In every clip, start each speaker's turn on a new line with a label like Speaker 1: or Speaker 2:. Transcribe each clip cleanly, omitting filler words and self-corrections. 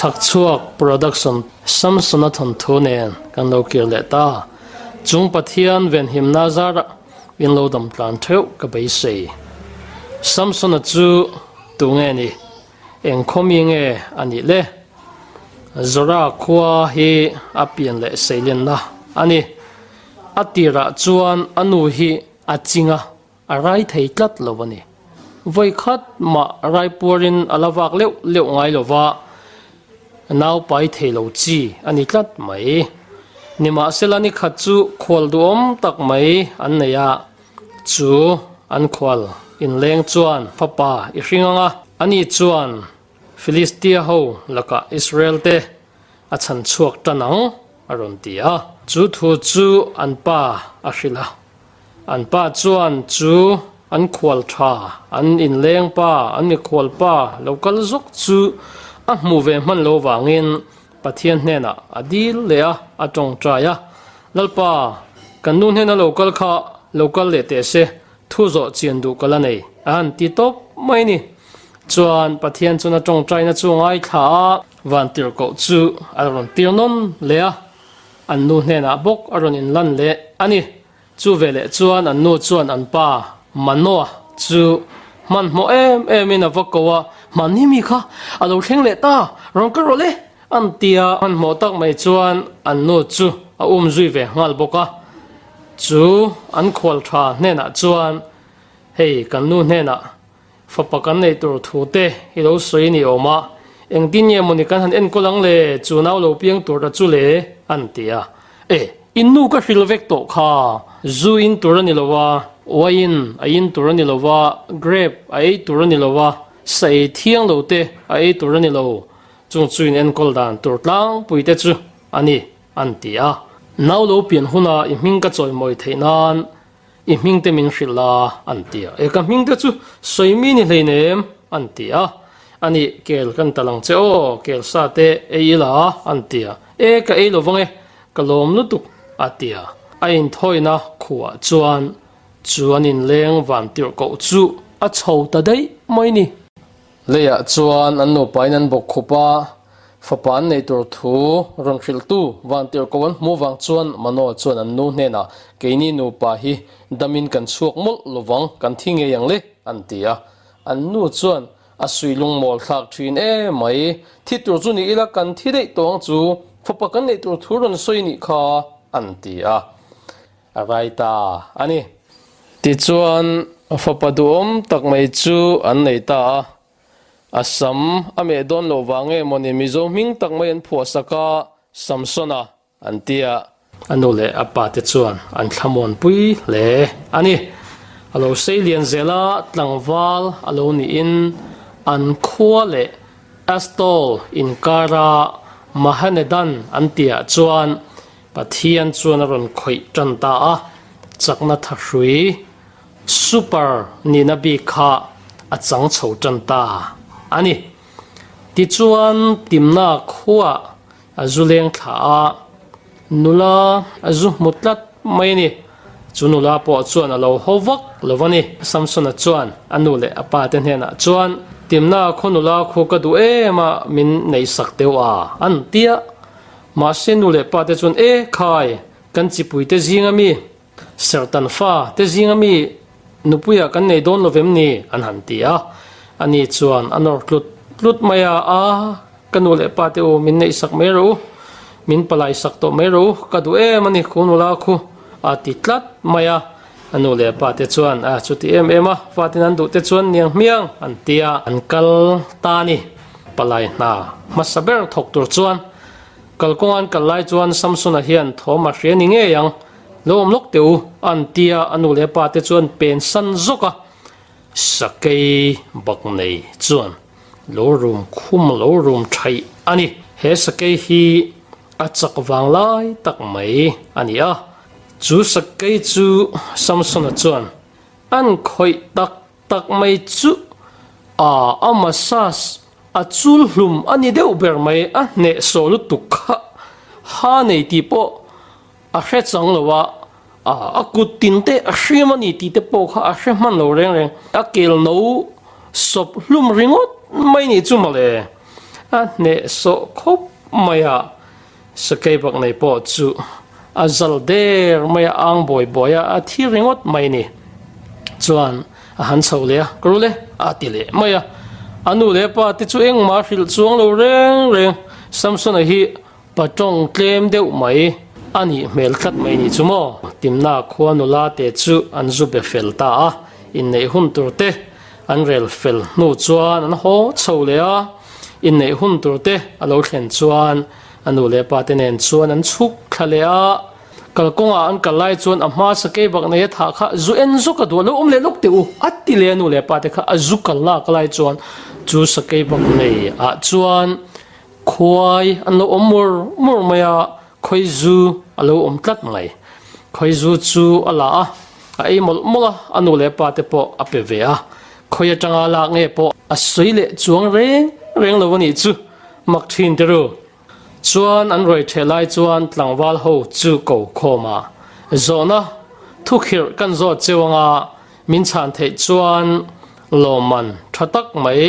Speaker 1: Chhakchhuak Production Samsona thawnthu nen kan lo kir leh ta. Chung Pathian venhimna zarah in lo dam tlan theuh ka beisei. Samsona chu tunge ni? Eng khawmi nge a nih le? Zora khua hi a pian leh seilenna a ni. A tirah chuan a nu hi a ching a, a rai thei tlat lo a ni. Vawi khat mah raipuarin a la vak leuh leuh ngai lo va, nau pai thei lo chi a ni tlat mai. Nimahsela ni khat chu khual duhawm tak mai an nei a, chu an khual inleng chuan fapa i hring ang a, ani chuan Filistia ho lakah Israel te a chhan chhuak tan ang a rawn ti a. Chu thu chu an pa a hrilh a. An pa chuan chu an khual tha, an inleng pa, an mikhual pa lo kal zawk chu a hmu ve hman lo vangin Pathian hnenah a dil leh a, a tawngtai a. Lalpa, kan nu hnena lo kal kha lo kal leh teh se, thu zawh chian duh ka la nei, a han ti tawp mai ni. Chuan Pathian chuan a tawngtaina chu a ngaithla a. Vantirhkoh chu a rawn tir nawn leh a, an nu hnenah bawk a rawn inlan leh a ni. Chu veleh chuan an nu chuan an pa Manoa chu hmanhmawh em emin a va ko a, Hmanni mi kha a lo thleng leh ta, rawn ka rawlh e! an ti a. Hmanhmawh tak mai chuan an nu chu a um zui ve nghal bawk a. Chu an khual tha hnenah chuan, Hei kan nu hnenah Fapa kan neih tur thu te i lo sawi ni awm a, engtin nge mawni kan han enkawl ang le, chu nau lo piang tur ta chu le, an ti a. E, in nu ka hril vek tawh kha, zu in tur a ni lo a, wine a in tur a ni lo a, grape a ei tur a ni lo a, sa ei thiang lo te a ei tur a ni lo, chung chu in enkawl dan tur tlangpui te chu a ni, an ti a. Nau lo pian huna i hming ka chawimawi theih nan I hming te min hrilh la, an ti a. E, ka hming te chu sawi mi ni hleinem, an ti a. A nih, kel kan tal ang che aw, kel sa te ei ila, an ti a. E, ka ei lo vang e, ka lawm lutuk, a ti a. A inthawina khuah chuan chu an inleng van tirh koh chu a chho ta daih mai ni. Leiah chuan an nupain an bawk khup a, fapa an nei tur thu rawn hrilhtu Vantirhko an hmuh vang chuan Manoa chuan an nu hnenah, Keini nupa hi damin kan chhuak mawlh lovang, kan thi ngei ang le, an ti a. An nu chuan, A suih lungmawl thlak thin e mai, thi tur chu ni ila kan thi daih tawh ang chu, fapa kan neih tur thu rawn sawi nih kha, an ti a. A rai ta a ni. Tichuan, fapa duhawm tak mai chu an nei ta a. A sam a meh dawn loh vang nge mawni Mizo hming tak mai an phuahsak a, Samsona an ti a. A nu leh a pa te chuan an thlamuanpui hle a ni. A lo sei lian zel a, tlangval a lo niin an khua leh Astol inkara Mahanedan an tihah chuan Pathian chuan a rawn khawih tan ta a, chakna thahrui, super, nihna bik kha a chang chho tan ta a ni. Tichuan Timna khuah a zu leng thla a, nula a zu hmu tlat mai a ni. Chu nula pawh chuan a lo haw vak lo a ni. Samsona chuan a nu leh a pa te hnenah chuan, Timna khaw nula khu ka duh em a, min neihsak deuh a, an ti a. Mahse nu leh pa te chuan, E khai, kan chipui te zinga mi, serhtan fa te zinga mi nupuiah kan nei dawn lo vem ni? an han ti a. Ani chuan a nawr tlut tlut mai a, A, ka nu leh pa te u, min neihsak mai rawh u, min palaisak tawh mai rawh u, ka duh em a ni khu nula khu, a ti tlat mai a. A nu leh pa te chuan, A, chuti em em a, fatin an duh te chuan niang hmiang, an ti a, an kal ta a ni. Palai hna hmasa ber thawk tur chuan kalkawng an kal lai chuan Samsona hian thawm a hria ni ngei ang, Lo awm lawk teh u, an ti a, a nu leh a pa te chuan pen san zawk a, sakei bak nei chuan lo rum khum lo rum thaih a ni. He sakei hi a chak vang lai tak mai a ni a, chu sakei chu Samsona chuan an khawih tak tak mai chu a a massage a chul hlum a ni deuh ber mai a hneh sawh lutuk kha ha nei tih pawh a hre chang lo a a a kut tin te a hriam a ni tih te pawh kha a hre hman lo reng reng a kel no sawp hlum ringawt mai nih chu mawle. A hnehsawh khawp mai a, Sakei bak nei pawh chu a zal der mai a, ang bawi bawi a, a thi ringawt mai ni. Chuan a han chho leh a, Ka rul e, a ti leh mai a. A nu leh pa te chu engmah a hrilh chuang lo reng reng. Samsona hi pa tawng tlem deuh mai a nih hmel tlat mai ni chu maw? Timna khua nula te chu an zu be fel ta a, inneih hun tur te an rel fel hnu chuan an haw chho leh a. Inneih hun tur te a lo thlen chuan a nu leh pa te nen chuan an chhuk thla leh a, kalkawngah an kal lai chuan a hma sakei bak nei a thah kha zu en zawk a duh a, lo awm leh lawk teh u a ti leh a nu leh pa te kha a zu kal lak lai chuan chu sakei bak nei ah chuan khuai an lo awm mur mur mai a, khawi zu a lo awm tlat mai. Khawi zu chu a la a, a ei mawlh mawlh a, a nu leh pa te pawh a pe ve a, khawi atanga lak nge pawh a sawi leh chuang reng reng lo a nih chu, mak thin te ru. Chuan an ruai theh lai chuan tlangval ho chu ko khawm a, zawhna thukhirh kan zawt cheu anga min chhan theih chuan lawmman tha tak mai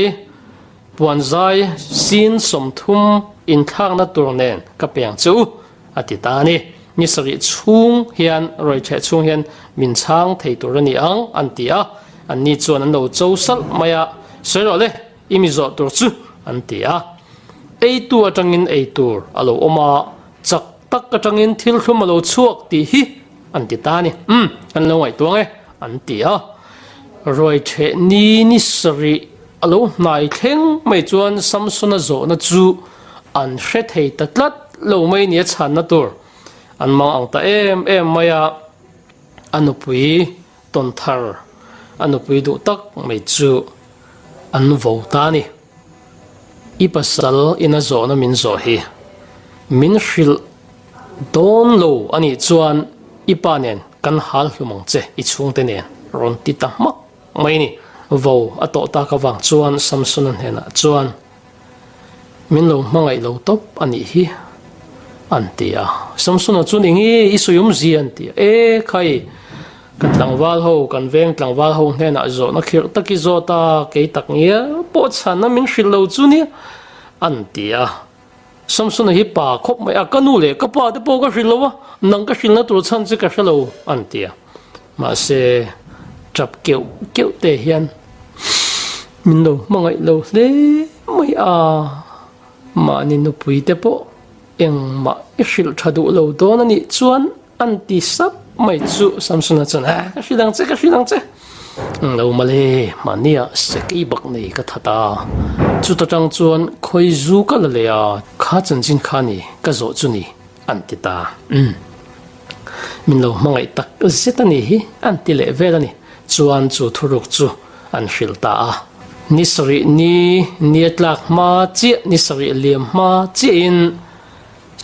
Speaker 1: puanzai sin 30 inthlakna tur nen ka peng che u a ti ta a ni. Ni sarih chhung hian ruai theh chhung hian min chhang thei tur a ni ang an ti a, anni chuan an lo cho salh mai a, sawi rawh le. I mi zawh tur chu an ti a. Eitu atangin ei tur a lo awm a, chak tak atangin thil thlum a lo chhuak tih hi an ti ta a ni. Umm, kan lo ngaihtuang e, an ti a. Ruai theh ni ni sarih a lo hnai thleng mai chuan Samsona zawhna chu an hre thei ta tlat lo mai nia chhanna tur an mang ang ta em em mai a. A nupui tawn thar a nupui duh tak mai chu an vo ta a ni. I pasal ina zawhna min zawh hi min hrilh dawn lo a nih chuan i pa nen kan hal hlum ang che i chhungte nen rawn ti ta hmak mai a ni. Vo a tawh tak avang chuan Samsona hnenah chuan Min lo hmangaih lo tawp a nih hi, an ti a. Samsona chuan eng nge i sawi awmzia an ti a. E khai, ka tlangval ho, kan veng tlangval ho hnenah zawhna khirh tak i zawt a, kei tak ngial pawh chhanna min hrilh lo chu nia, an ti a. Samsona hi pa khawp mai a, ka nu leh ka pa te pawh ka hrilh lo a, nang ka hrilhna tur chhan chu ka hre lo, an ti a. Mahse, tap keuh keuh te hian min lo hmangaih lo hle mai a, mahni nupui te pawh engmah i hrilh tha duh lo dawn a nih chuan an ti sap mai chu Samsona chuan a ka hrilh ang che ka hrilh ang che lo male mahnia sakei bak nei ka that a, chuta tang chuan khawi zu ka la leh a, kha chanchin kha ni ka zawh chu ni an ti ta. Umm. Min lo hmangaih tak zet a nih hi an ti leh vel a ni. Chuan chu thuruk chu an hrilh ta a. Ni sarih ni ni a tlak hma chiah, ni sarih liam hma chiahin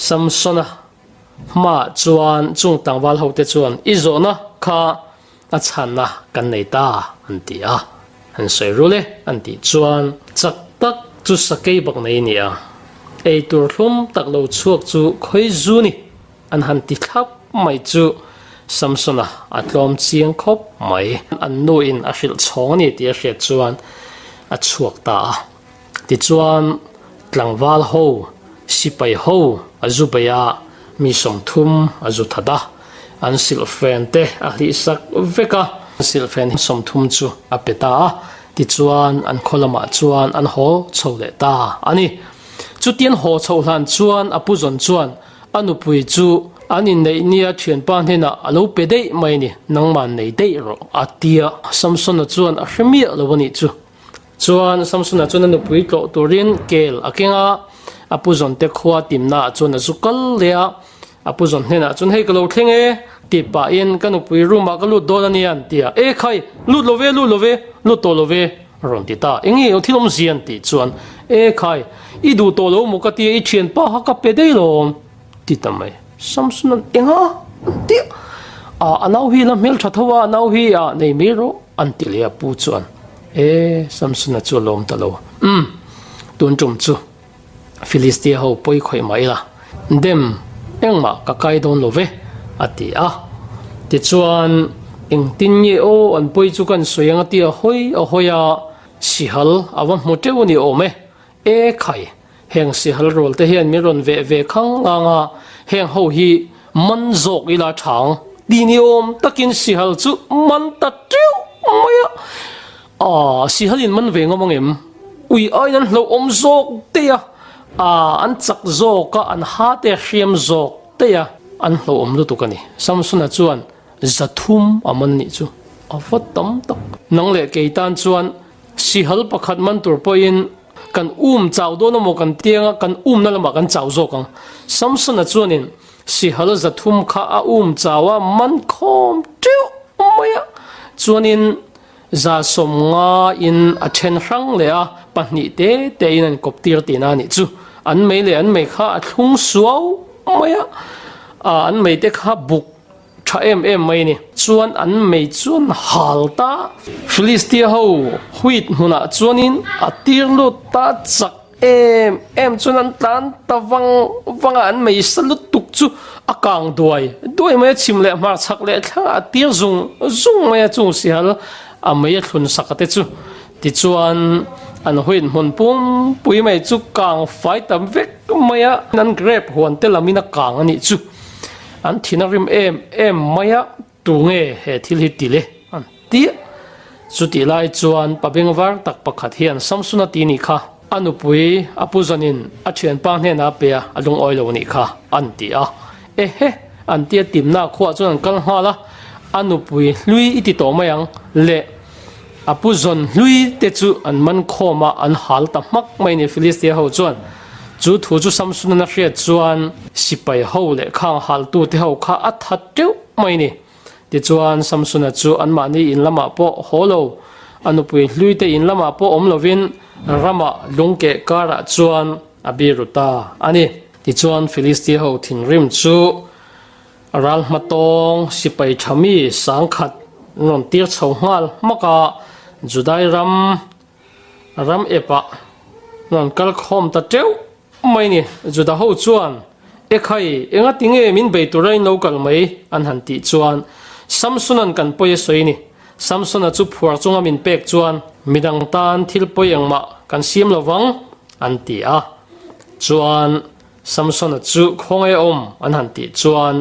Speaker 1: Samsona hmaah chuan chung tlangval hote chuan i zawhna kha a chhanna kan nei ta an ti a. An sawi rul e an tih chuan chak tak chu sakei bak nei a ni a. Eitur thlum tak lo chhuak chu khawi zu ni. An han ti thlap mai chu Samsona a tlawm chiang khawp mai. An nuin a hrilh chhawng a ni tih a hriat chuan a chhuak ta a. Tichuan tlangval ho, sipai ho a zu bei a, mi 30 a zu that a. An silhfen te a hlihsak vek a. Silhfen 30 chu a pe ta a. Tichuan an khaw lamah chuan an haw chho leh ta a ni. Chutian haw chhoh hlan chuan a pu zawn chuan A nupui chu an inneih nia thianpa hnenah a lo pe daih mai a ni, nangmah nei daih rawh a ti a. Samsona chuan a hre miah lo a nih chu. Chuan Samsona chuan a nupui tlawh turin kel a keng a, a pu zawnte khua timnaah chuan a zu kal leh a. A pu zawn hnenah chuan hei ka lo thleng e tih pahin ka nupui room ah ka lut dawn a nia an ti a. E khai, lut lo ve, lut lo ve, lut tawh lo ve. A rawn ti ta, Eng nge thil awmzia an tih chuan, E khai, i duh tawh lo maw ka tia i thianpa kha ka pe daih lo ti ta mai. Samson an eng a? An ti a, A nau hi la hmeltha tho a, a nau hi a nei mai rawh an ti leh a pu chuan, E Samson-a chu a lawm ta lo, Umm, tun tum chu Philistia ho pawi khawih mah ila, dem engmah ka kai dawn lo ve, a ti a. Tichuan, engtin nge aw an pawi chu kan sawi ang a ti a hawi a hawi a, sihal a va hmu teuh a ni awm e, e khai, Heng sihal rual te hian min rawn veh ve khang ngang a, heng ho hi man zawk ila thang ti ni awm takin sihal chu man ta teuh mai a. Aaa sihal in man ve ngawm ang em? Ui aiin an hlauhawm zawk daih a, aa an chak zawk a, an ha te a hriam zawk daih a, an hlauhawm lutuk a ni. Samsona chuan 300 a man nih chu a va tam tak. Nang leh kei tan chuan sihal pakhat man tur pawhin kan um chau dawn amaw kan tiang a, kan umna lamah kan chau zawk ang. Samsona chuanin sihal 300 kha a um chau a, man khawm teuh mai a, chuanin 150 in a then hrang leh a, pahnih te te in an kawp tir tihna a nih chu. An mei leh an mei kha a thlung suau mai a, an mei te kha buk tha em em mai a ni. Chuan an mei chuan hal ta. Philistia ho wheat hmunah chuanin a tir lut ta chak em em chuan an tlan ta vang vang a, an mei sa lutuk chu a kang duai duai mai a, chhim leh hmar chhak leh thlangah a tir zung zung mai a, chung sihal a mei a thlun sak a te chu. Tichuan an huin hmun pumpui mai chu kang fai ta vek mai a, an grape huan te lamin a kang a nih chu. An thin a rim em em mai a, Tunge he thil hi ti le? an ti a. Chutih lai chuan pa bengvar tak pakhat hian Samsona ti nih kha a nupui a pu zanin a thianpa hnenah a pe a, a lungawi lo nih kha an ti a. Ehe! an ti a, Timna khuaah chuan an kal nghal a, a nupui hlui i ti tawh mai ang le a pu zawn hlui te chu an man khawm a, an hal ta hmak mai ni Philistia ho chuan. Chu thu chu Samsona hriat chuan sipai ho leh khang haltute ho kha a that teuh mai ni. Tichuan, Samsona chu anmahni in lamah pawh haw lo, a nupui hluite in lamah pawh awm lovin ramah lungkeh karah chuan a biru ta a ni. Tichuan, Philistia ho thinrim chu ral hmatawng sipai tha mi 10,000 an rawn tir chho nghal hmak a, Judai ram ram epah an rawn kal khawm ta teuh mai ni. Juda ho chuan, Ekhai, enga ti nge min bei tura in lo kal mai? an han tih chuan, Samsona'n kan pawi a sawi ni. Samsona chu phuar chunga min pek chuan midang tan thil pawi engmah kan siam lo vang, an ti a. Chuan, Samsona chu khawngaih a awm? an han tih chuan,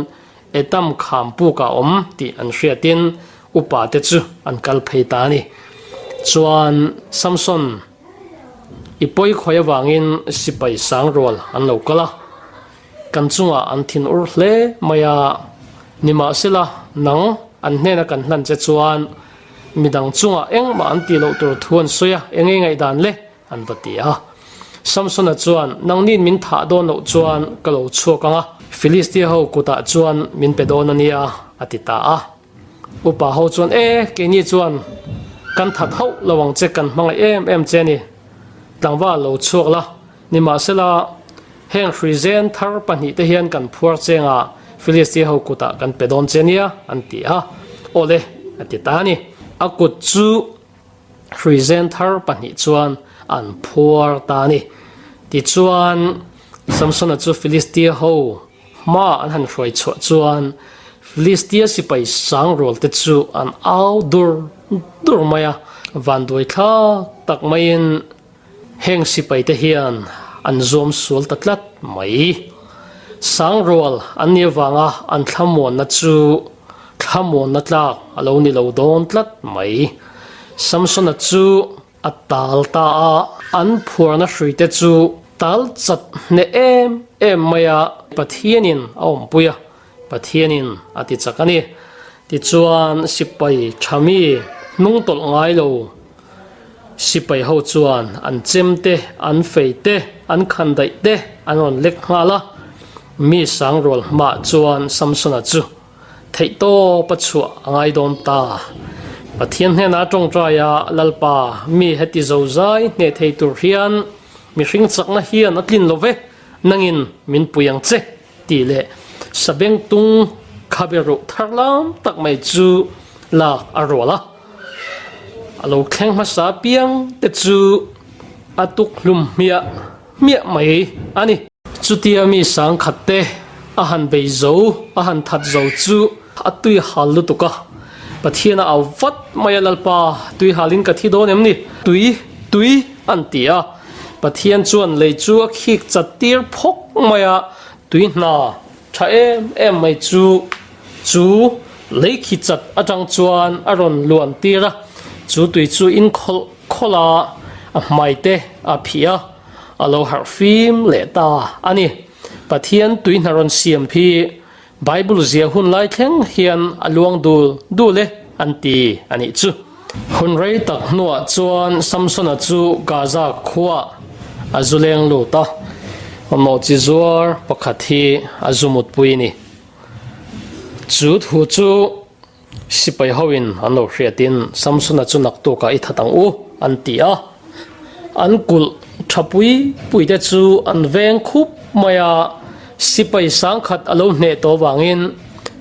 Speaker 1: Etam kham puk a awm tih an hriatin upa te chu an kal phei ta a ni. Chuan, Samson, I pawi khawi avangin sipai sang rual an lo kal a, kan chungah an thin ur hle mai a, nimahsela nang an hnena kan hlan che chuan midang chungah engmah an tih loh tur thu an sawi a, eng nge ngaihdan le? an va ti a. Samsona chuan, Nangnin min thah dawn loh chuan ka lo chhuak ang a, Filistia ho kutah chuan min pe dawn a nia, a ti ta a. Upa ho chuan, E, keini chuan kan that hauh lo ang che, kan hmangaih em em che a ni. Tlangval lo chhuak la, nimahsela heng hruizen thar pahnihte hian kan phuar cheng a, Filistia ho kutah kan pe dawn che nia, an ti a. Awle, a ti ta a ni. A kut chu hruizen thar pahnih chuan an phuar ta a ni. Tichuan, Samsona chu Filistia ho Hma an han hruai chhuah chuan Filistia sipai sang rual te chu an au dur dur mai a, vanduai thlak tak maiin heng sipai te hian an zuam sual ta tlat mai. Sang rual an nih avanga an thlamuanna chu thlamuanna tlak a lo ni lo dawn tlat mai. Samsona chu A tal ta a, an phuarna hruite chu tal chat hneh em em mai a, Pathianin a awmpui a, Pathianin a ti chak a ni. Tichuan sipai tha mi hnung tawlh ngai lo sipai ho chuan an chem te, an fei te, an khandaih te an rawn lek nghal a, mi sangrual hmaah chuan Samsona chu Theihtawp a chhuah a ngai dawn ta. Pathian hnenah tawngtai a, Lalpa, mi heti zozai hneh thei tur hian mihring chakna hian a tlin lo ve, nangin min pui ang che, tih leh sabengtung khabe ruh thar lam tak mai chu lak a rual a. A lo thleng hmasa piang te chu a tuk hlum hmiah hmiah mai a ni. Chutia mi 10,000 te a han bei zo, a han that zo chu a tui hal lutuk a. Pathian a au vat mai a, Lalpa, tui halin ka thi dawn em ni? Tui, tui an ti a. Pathian chuan lei chu a khik chat tir phawk mai a, tui hna tha em em mai chu chu lei khi chat atang chuan a rawn luan tir a, chu tui chu in khawlh khawlh a, a hmai te a phih a, a lo harh fim leh ta a ni. Pathian tui hna rawn siam hi Bible zia hun lai thleng hian a luang dul dul e an ti a nih chu. Hun rei tak hnuah chuan Samsona chu Gaza khuaah a zu leng lut a, nawhchi zuar pakhat hi a zu mutpui a ni. Chu thu chu sipai hoin an lo hriatin Samsona chu naktukah i that ang u an ti a. An kulh tha pui pui te chu an veng khup mai a, sipai sangkhat a lo hneh tawh vangin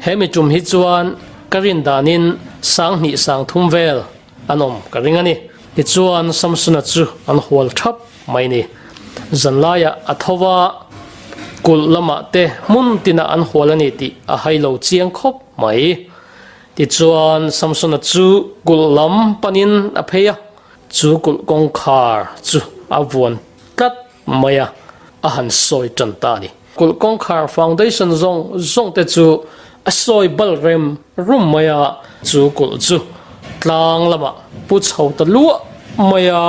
Speaker 1: hemi tum hi chuan ka rin danin sanghnih sangthum vel an awm ka ring a ni. Tichuan Samsona chu an hual thap mai ni. Zanlaiah a tho va, kulh lamah te hmun tinah an hual a ni tih a hai lo chiang khawp mai. Tichuan Samsona chu kulh lam panin a phei a. Chu kulh kawngkhar chu a vuan tlat mai a, a han sawi tan ta a ni. Kulh kawngkhar foundation zawng zawng te chu a sawi bal rem rum mai a, chu kulh chu tlang lamah pu chho ta luah mai a,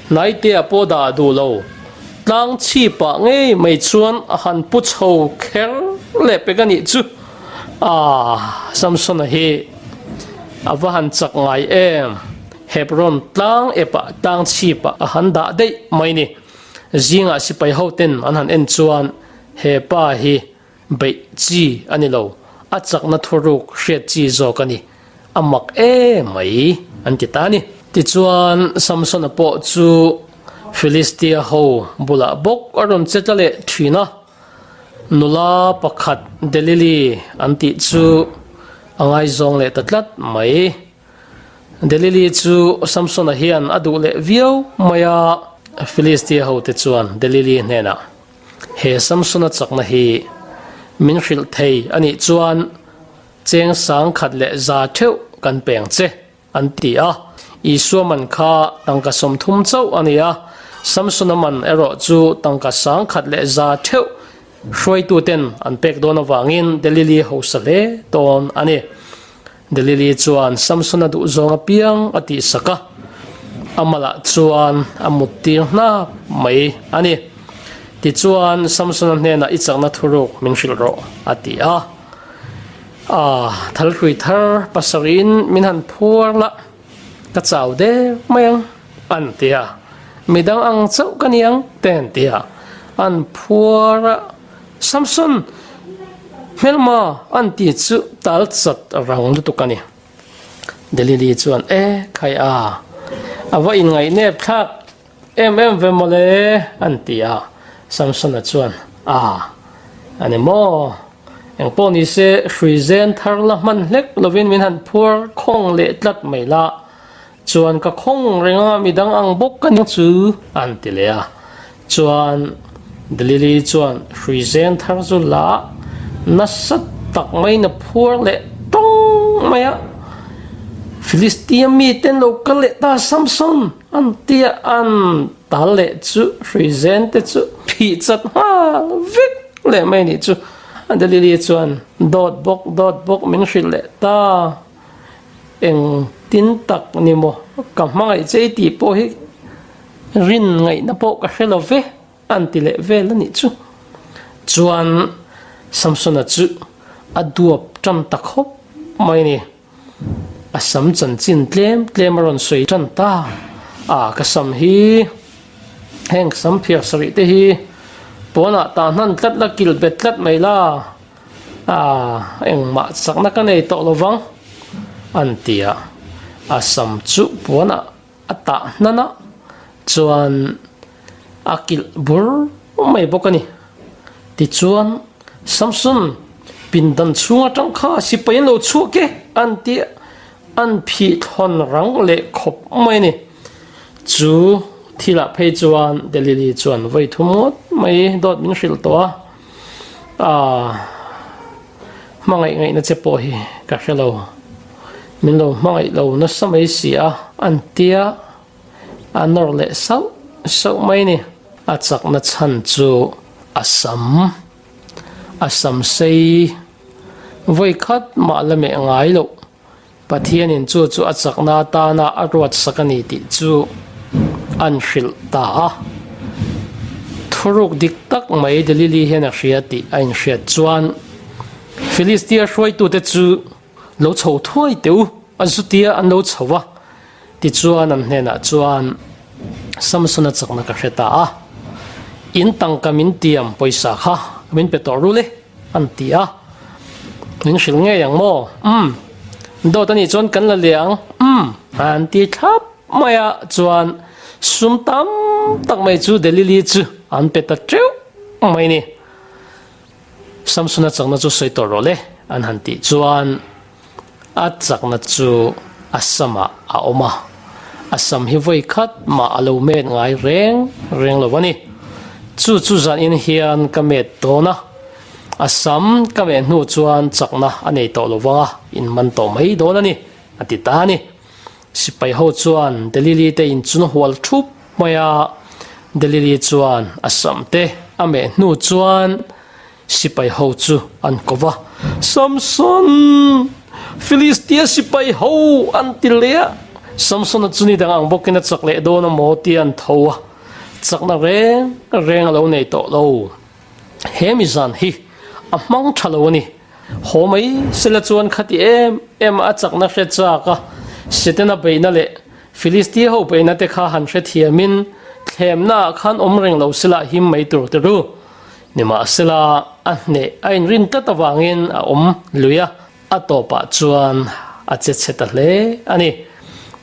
Speaker 1: hnaite-ah pawh dah duh lo. Tlang chhipah ngei mai chuan a han pu chho kher leh pek a nih chu. Aah, Samson-a hi a va han chak ngai em! Hebron tlang epah tlang chhipah a han dah daih mai ni. Zingah sipai hoten an han en chuan he pa hi beih chi a ni lo, a chakna thuruk hriat chi zawk a ni, a mak em mai an ti ta a ni. Tichuan Samsona pawh chu Philistia ho bulah bawk a rawn che tla leh thin a, nula pakhat Delili an tih chu a ngaizawng leh ta tlat mai. Delili chu Samsona hian a duh leh viau mai a. Filistia hote chuan Delili hnenah, He Samsona chakna hi min hrilh thei a nih chuan cheng sangkhat leh za theuh kan peng che, an ti a. Isua man kha tangka 30 chauh a ni a, Samsona man erawh chu tangka sangkhat leh za theuh hruaituten an pek dawn avangin Delili hausa hle tawn a ni. Delili chuan Samsona duhzawng apiang a tihsak a, a malah chuan a muttir hnap mai a ni. Tichuan, Samsona hnenah i chakna thuruk min hrilh rawh, a ti a. A, thalhrui thar pasarih-in min han phuar la, ka chau der mai ang, an ti a. Midang ang chauh ka ni ang, te an ti a. An phuar a. Samson, hmelma an ti chu tal chat rang lutuk a ni. Delili chuan, E, khai a, a va inngaih nep thlak em em ve mawle, an ti a. Samsona chuan, A, a ni maw? Eng pawh ni se, hrui zen thar la hman hlek lovin min han phuar khawng leh tlat mai la, chuan ka khawng reng a, midang ang bawk ka ni chu, an ti leh a. Chuan Delili chuan hrui zen thar chu la nasa tak maiin a phuar leh tawng mai a, Filistia mite an lo kal leh ta Samson an ti a, an tal leh chu hrui zen te chu phih chat nghal vek leh mai a nih chu. Delili chuan dawt bawk dawt bawk min hrilh leh ta, eng tin tak ni maw ka hmangaih che i tih pawh hi Rin ngaihna pawh ka hre lo ve, an ti leh vel a nih chu. Chuan Samsona chu a duap tan ta khawp mai a ni. A sam chanchin tlem tlem a rawn sawi tan ta. A, ka sam hi, heng sam phiar sarih te hi pawnah tah hnan tlat la, kilh bet tlat mai la, a, engmah chakna ka nei tawh lo vang, an ti a. A sam chu puanah A tah hnan a, chuan a kilh bur mai bawk a ni. Tichuan, Samson, pindan chhung atang kha sipai an lo chhuak e, an ti a, an phih thlawn rang leh khawp mai a ni. Chu thilah phei chuan Delili chuan vawi thum ngawt mai dawt min hrilh tawh a, Aah, hmangaih ngaihna che pawh hi ka hre lo. Min lo hmangaih lo nasa mai si a, an tia a nawr leh sauh sauh mai a ni. A chakna chhan chu a sam, a sam sei vawi khat mah la meh ngai loh. Pathianin chu chu a chakna atana a ruat sak a ni tih chu an hrilh ta a. Thuruk dik tak mai Delili hian a hria tih a inhriat chuan Filistia hruaitute chu lo chho thuai teh u, a zutia an lo chho va. Tichuan an hnenah chuan Samsona chakna ka hre ta a, in tangka min tiam pawisa kha min pe tawh rul e. An ti a, Min hrilh ngei ang maw? Umm, dawt a nih chuan kan la leh ang, umm, an ti thlap mai a, chuan sum tam tak mai chu Delili chu an pe ta teuh mai ni. Samsona chakna chu sawi tawh rawh le, an han tih chuan a chakna chu a samah a awm a, a sam hi vawi khat mah a lo met ngai reng reng lo a ni. Chu chu zanin hian ka met dawn a, a sam ka meh hnu chuan chakna a nei tawh lo vang a, in man tawh mai dawn a ni, a ti ta a ni. Sipai ho chuan Delili te in chun hual thup mai a, Delili chuan a sam te a meh hnu chuan, Sipai ho chu an ko va, Samson! Filistia sipai ho an ti leh a. Samsona chu ni dang ang bawkin a chak leh dawn a maw tia an tho a, chakna reng reng a lo nei tawh lo. He mi zan hi a hmang tha lo a ni. Haw mai sela chuan khati em em a chakna hre chak a, Setana beihna leh Filistia ho beihna te kha han hrethiamin thlemnaah khan awm reng lo sela him mai tur ti ru. Nimahsela, a hneh a inrin tlat avangin a awm lui a, a tawpah chuan a che chhe ta hle a ni.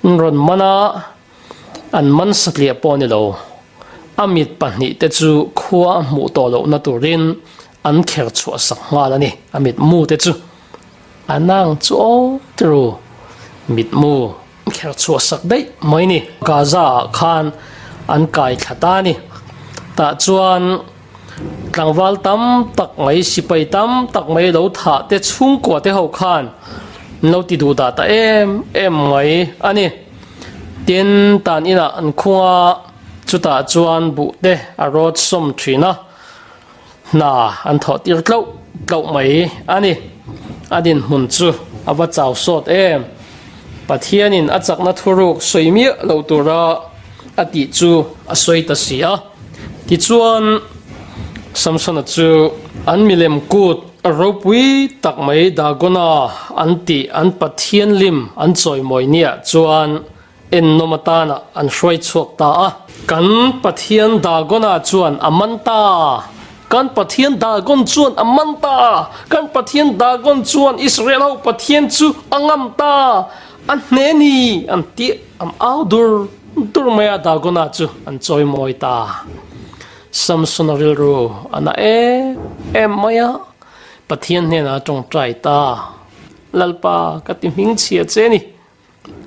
Speaker 1: Rawn man a, an man satliah pawh a ni lo. A mit pahnihte chu khua a hmuh tawh lohna turin an kher chhuah sak nghal a ni, a mitmu te chu. A nang chu aw tiru, mitmu kher chhuah sak daih mai ni. Gaza ah khan an kai thla ta a ni. Tah chuan tlangval tam tak mai, sipai tam tak mai lo thah te chhungkua te ho khan an lo ti duh dah ta em em mai a ni. Tin, tan inah an khung a, chutah chuan buh te a rawt sawm thin a. Hna an thawh tir tlauh tlauh mai a ni. A dinhmun chu a va chau sawt em. Pathianin a chakna thuruk sawi miah lo tura a tih chu a sawi ta si a. Tichuan, Samsona chu an milem kut ropui tak mai Dagona an tih an pathian lim an chawimawi niah chuan Ennawm atana an hruai chhuak ta a. Kan Pathian Dagona chuan a man ta! Kan Pathian Dagon chuan a man ta! Kan Pathian Dagon chuan Israel ho Pathian chu a ngam ta! A hne ni! An ti an au dur dur mai a, Dagona chu an chawimawi ta. Samsona rilru a na em em mai a, Pathian hnenah a tawngtai ta. Lalpa, ka ti hmingchhia che ni.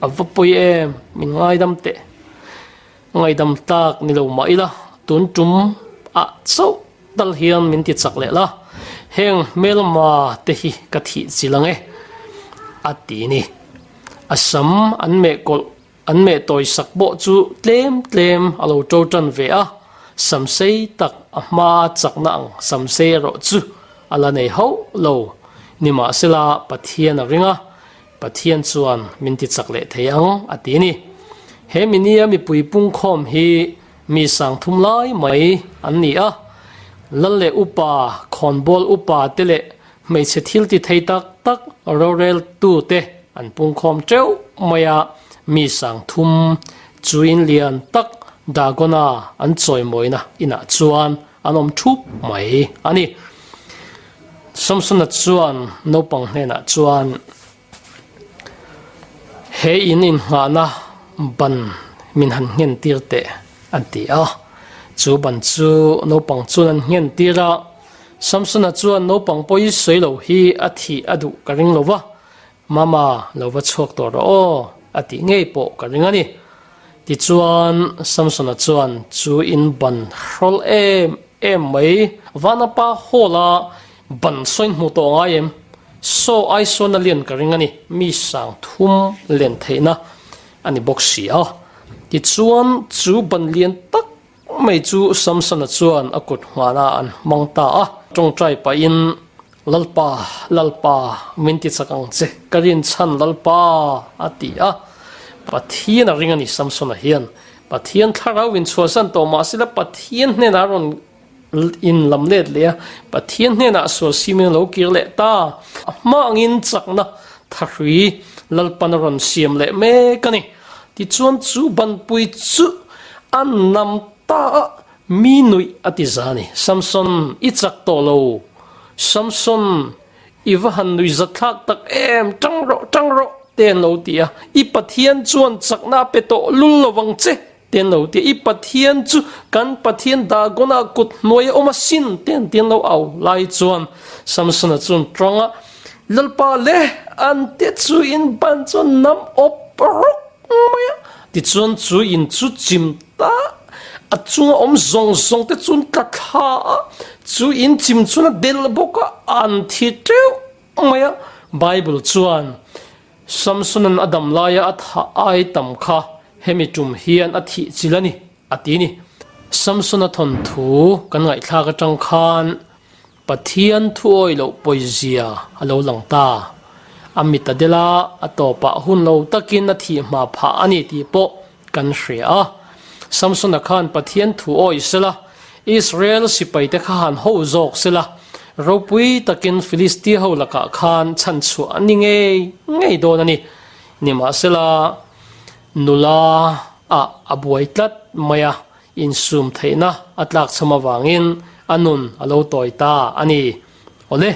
Speaker 1: A va pawi em, min ngaidam teh. Ngaidam tak ni lo mah ila, tun tum ah chauh tal hian min ti chak leh la, heng hmelma te hi ka thih chil ang e, a ti ni. A sam an meh kawlh, an meh tawi sak pawh chu tlem tlem a lo to tan ve a, sam sei tak a hma chakna ang sam sei erawh chu a la nei hauh lo. Nimahsela Pathian a ring a, Pathian chuan min ti chak leh thei ang, a ti a ni. He minia mipui pungkhawm hi mi sangthum lai mai an ni a, lal leh upa, khawnbawl upa te leh hmeichhe thil ti thei tak tak roreltu te an pungkhawm teuh mai a, mi sangthum chuin lian tak Dagona an chawimawina inah chuan an awm thup mai a ni. Samsona chuan naupang hnenah chuan, He in inngahna ban min han nghen tir teh, an ti a. Chu ban chu naupang chuan an nghen tir a. Samsona chuan naupang pawi sawi lo hi a thih a duh ka ring lo va, Mama, lo va chhuak tawh rawh aw, a tih ngei pawh ka ring a ni. Tichuan, Samsona chuan chu in ban hrawlh em em mai. Vanapa Hall-a ban sawiin hmuh tawh ngai em? Saw ai sawn a lian ka ring a ni, mi sang thum len theihna a ni bawk si a. Tichuan, chu ban lian tak. mai chu Samsona chuan a kut nghana an hmang ta a. Tawngtai pahin, Lalpa, Lalpa, min ti chak ang che, ka rinchhan Lalpa, a ti a. Pathian a ring a ni Samsona hian. Pathian thlarau inchhuahsan tawh mahsela Pathian hnenah a rawn in lam let leh a, Pathian hnenah sual simin a lo kir leh ta. A hma angin chakna thahrui Lalpan a rawn siam leh mek a ni. Tichuan chu banpui chu a nam ta a, mi nuih a ti za a ni. Samson, i chak tawh lo. Samson, I va han nui zathlak tak em, tang rawh, tang rawh, te an lo ti a. I Pathian chuan chakna a pe tawh lul lo vang che, te an lo ti a. I Pathian chu kan Pathian Dagona kut hnuai a awm asin, te an ti an lo au lai chuan Samsona chuan tawng a, Lalpa le, an te chu in ban chuan nam awp rawk mai a. Tichuan chu in chu chim ta a chunga awm zawng zawng te chuan tla thla a, chu in chim chuan a del bawk a, an thi teuh mai a. Bible chuan Samson-a'n a dam laia a thah ai tam kha hemi tum hian a thih chil a ni, a ti ni. Samson-a thawnthu kan ngaihthlak atang khan Pathian thuawi loh pawizia a lo lang ta. A mit a del a, a tawpah hun lo takin a thih hma phah a ni tih pawh kan hria a. Samsona khan Pathian thuawi sela, Israel sipaite kha han ho zawk sela, ropui takin Filistia ho lakah khan chhanchhuah a ni ngei ngei dawn a ni. Nimahsela, nula ah a buai tlat mai a. Insum theihna a tlakchham avangin a nun a lo tawi ta a ni. Awle,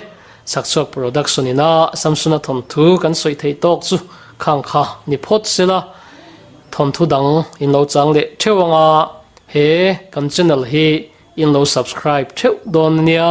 Speaker 1: Chhakchhuak Production ina Samsona thawnthu kan sawi theih tawk chu khang kha ni phawt sela, thawnthu dang in lo chang leh theuh anga he kan channel hi in lo subscribe theuh dawn ania.